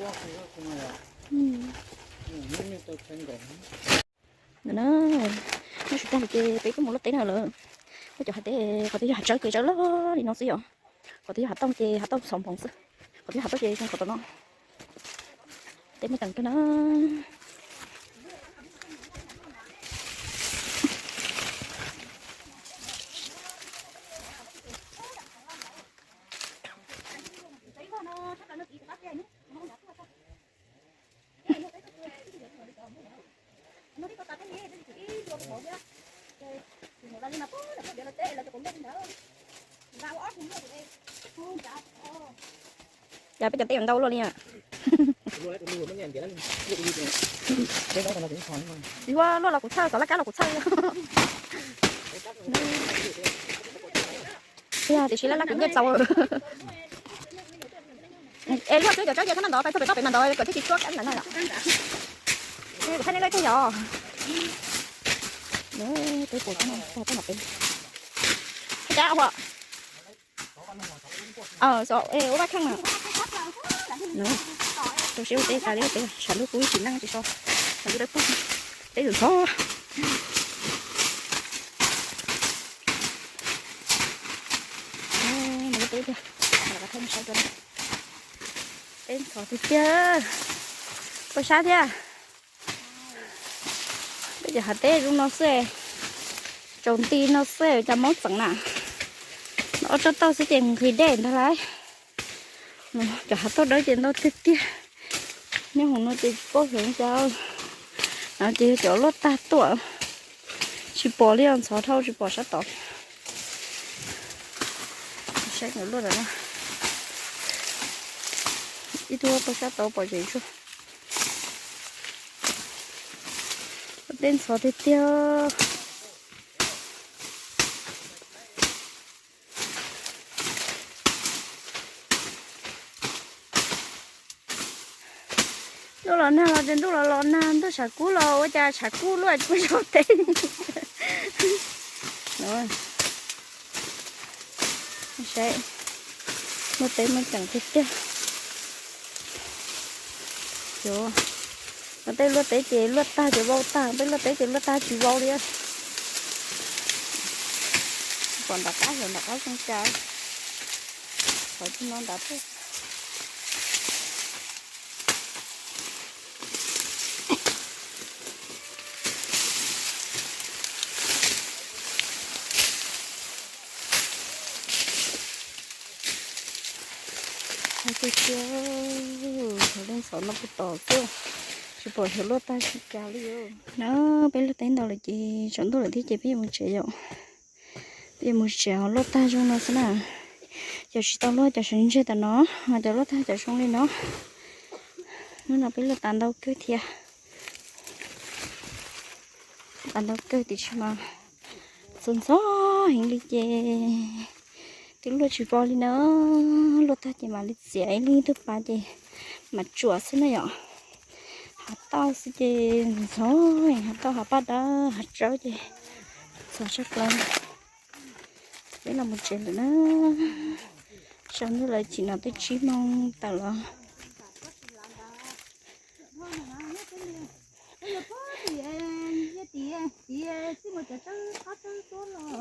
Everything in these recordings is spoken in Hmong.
Ntawm no, nyob tsis tag ces peb kuj mus luaj teb no lawm. Peb cov hav teb, qhov twg yog hav tsawb ces tsawb loj li no xwb yom. Qhov twg yog hav tooj ces hav tooj xov npoov xwb. Qhov twg yog hav tooj ces zoo qhov tom no. Teb muaj ceem kawg na. Cas peb cov teb yuav ntau luaj li na. Tsis ua luaj los kuv txhawj, kom laj kab los kuv txhawj li. Tiam sis laj laj kuv nyiaj txaus. Es luaj xwb cov tsawb ces thab no ntov, pais txog pem toj pem mas ntov kom thiaj tsis tsuab kab ntawm no. Kuv thab nej luaj teg yom. Peb pum tag no peb. Cab ua. Ua vaj kheej na. Rau siab ua teb tas li peb, tshav lub kub ib tsis neej tsis so, tshav lub dawb paug, teb lwm ntxhov. Teb tiag, teb ntxhov tiag tiag, poj sab thiab. Peb cov hav teb zoo no xwb, tsaus nti no xwb cas mob txeem na. No ob tsob tauj xwb ces nqhis dej ntag lauj. Cov hav tauj dawb ces ntau tiag tiag. Nyob hauv no ces tsis paub xyov cas, no ces yog cov luaj tag tuaj, tsis pom li os, ntxhov dhau tsis pom sab tod. Saib luaj lawm, ib tug poj sab tod pom zem tsuag. Teb ntxhov tiag tiag. Ntuj los nag los ces ntuj los los nag, ntuj tshav kub los ua cas tshav kub luaj tsis muaj zog teb. Saib, muaj teb muaj ceem tiag tiag. Cov, tej luaj teb ces luaj tag ces vau tag, tej luaj teb ces luaj tag tsis vau li. Pom nram qab, nram qab zoo cas, qhov no nram. Tiag tiag, hauv leej ntxhov no puag tom xwb, tsis pom xyov luaj tag tsis cas li. Na, peb luaj teb ntau lawm ces tsaus ntuj lawm thiab ces peb yuav mus tsev yom. Peb yuav mus tsev, luaj tag zoo no xwb na. Cov tsis tau luaj cov sawv ntseg tam no, cov luaj tag cov zoo li no. Hnub no peb luaj tas ntau kawg thiab. Tas ntau kawg tiam sis mas ntxhov ntxhov heev li ces twb luaj tsis pom li na. Luaj tag ces mam li txiav ib leeg ib tug pas ces mam tsuam xwb na yom. Hav tauj xwb ces ntxhov, hav tauj hav paj dawb hav tsawb ces ntxhov tshaj plaws. Peb los mus tsev lawm na. Tsaus ntuj lawm, chim no twb tsib moos tawm los.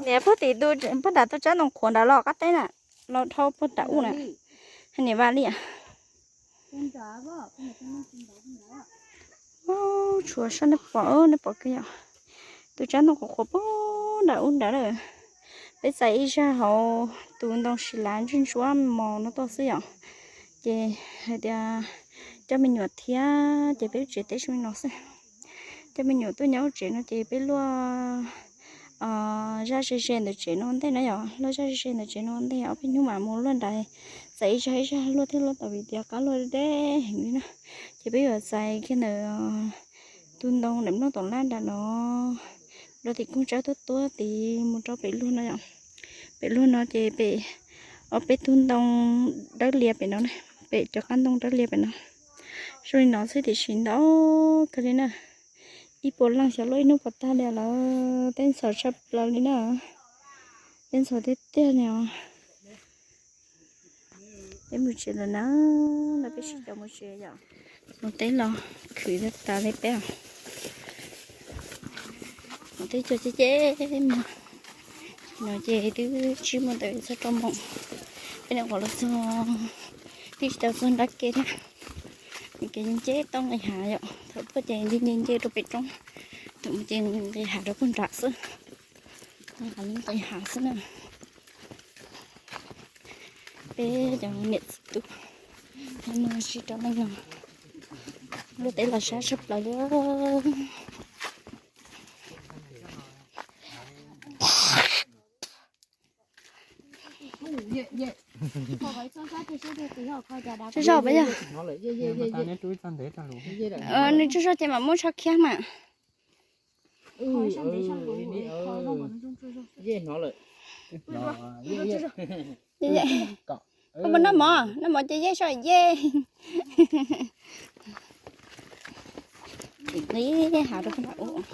Niam puag tim, puag nram tus tsab ntoo qhuav nrad los qab teb na, los dhau puag nram ub na. Niam Vaj Liaj. Tshuav sab nej pom, nej pom kiag yom. Tus tsab ntoo qhuav qhuav puag nram ub nrad lawm. Peb txais ib zaj hauv tus ntoo sis lav ntsuab ntsuab mos no tuaj xwb yom. Ces hais tias coj me nyuam thiab ces peb lub tsev teb zoo li no xwb. Coj me nyuam tuaj nyob lub tsev no ces peb luaj zaj ze ze ntawm tsev no ntej na yom, luaj zaj ze ze ntawm tsev no ntej, ob peb hnub mam mus luaj nrad, txais ib zaj ib zaj luaj thiab luaj tau vim tias qab luaj deb heev li na. Ces peb yuav txais kiag ntawm tus ntoo daim nplooj tom lab nram no, rau tim koog tsawb tuab tuab tid mus rau pem luag no yom. Pem luag no ces pem ob peb tug ntoo dawb lias pem no, pem cov qab ntoo dawb lias pem no. Zoo li no xwb tiam sis ntau kawg li na. Ib puas leej xyov luaj ib hnub puas tag li lawm, teb ntxhov tshaj plaws li na. Teb ntxhov tiag tiag li os. Peb mus tsev lawm na, no peb sib cov mus tsev yom. Mus teb los khwv tas li peb. Mus teb cog ceb ceb mus. No ces twb tsib moos tawm txog rau moos. Peb nim qhuav los txog, twb tsis tau txog nrab ke thiab. Kev nceb tau nqis hav yom, thaum tuaj ces nce nce nce rau pem roob, thaum mus ces nqis hav rau puag nram xwb. Nqis hav xwb na. Peb cov niam txiv tub, mus sib rau leej no, luaj teb los sab tshaj plaws li. Tsaug zog pas yog? Nws tsaug zog ces mam muab tsho khiab mas. Koj puas noj mov? Noj mov ces yej soj yej. Nqis hav rau puag nram ub.